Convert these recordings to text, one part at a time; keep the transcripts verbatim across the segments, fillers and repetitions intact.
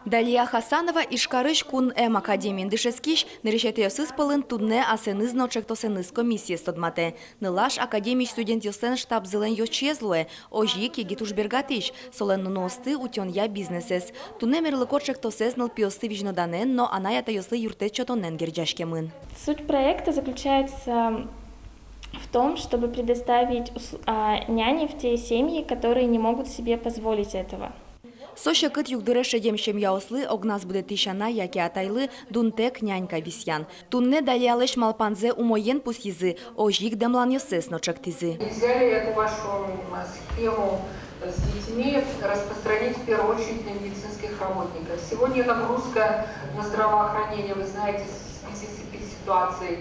Далия Хасанова, Ижкарысь кун эм академиын дышетскись, нырысетӥосыз пӧлын туннэ асэныз но ӵектосэныз комиссиез тодматэ. Нылаш академиысь студентъёслэн штабзылэн ёзчиез луэ, озьы ик егит ужбергатӥсь, солэн нуныосты утёнъя бизнесэз. Туннэ мерлыко ӵектосэз нылпиосты визьноданэн но анай-атайёслы юрттэт сётонэн герӟаськемын. Суть проекта заключается в том, чтобы предоставить ус-, а, няни в те семьи, которые не могут себе позволить этого. Со секыт югдуре шедем семьяослы, огназ будэтӥсь анай яке атайлы, дунтэк нянька висъян. Туннэ Далиялэсь малпанзэ умоен пусйизы, озьы ик дэмланъёссэс но ӵектӥзы. Нельзя ли эту вашу, м, схему с детьми распространить в первую очередь на медицинских работников? Сегодня нагрузка на здравоохранение, вы знаете, в связи с этой ситуацией,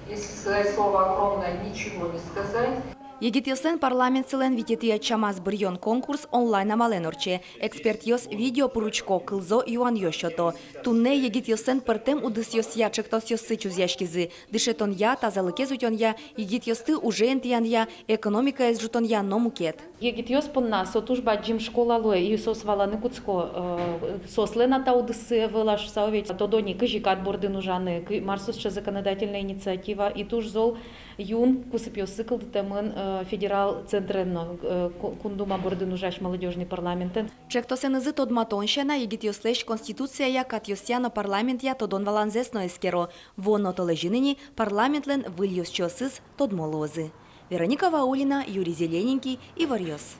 если сказать слово «огромное», ничего не сказать. Егитъёслэн парламентсылэн витетӥ ӧтчамаз быръён конкурс онлайн амалэн ортче. Экспертъёс видео пыр учко, кылзо, юанъёс сёто. Туннэ егитъёслэн пӧртэм удысъёсъя ӵектосъёссы чузъяськизы: дышетонъя, тазалыкез утёнъя, егитъёсты уже интыянъя, экономикаез ӝутонъя но мукет. Егитъёс понна со туж бадӟым школа луэ, и соос валаны кутско, э, соослэн-а та удыссы, ӧвӧл-а шуса, ведь тодо ни, кызьы кат бордын ужаны, кы-, мар со сыӵе законодательная инициатива, и туж зол юн кусыпъёссы кылдытэмын, э, федерал центрен но, э, ку-, Кун Дума бордын ужась молодёжный парламентэн. Ӵектосэнызы тодматон сяна, егитъёслэсь конституцияя катъёсъя но парламентъя тодон-валанзэс но эскеро. Вуоно толэзьын ини парламентлэн выль ёзчиосыз тодмо луозы. Вероника Ваулина, Юрий Зелененький, «Иворъёс».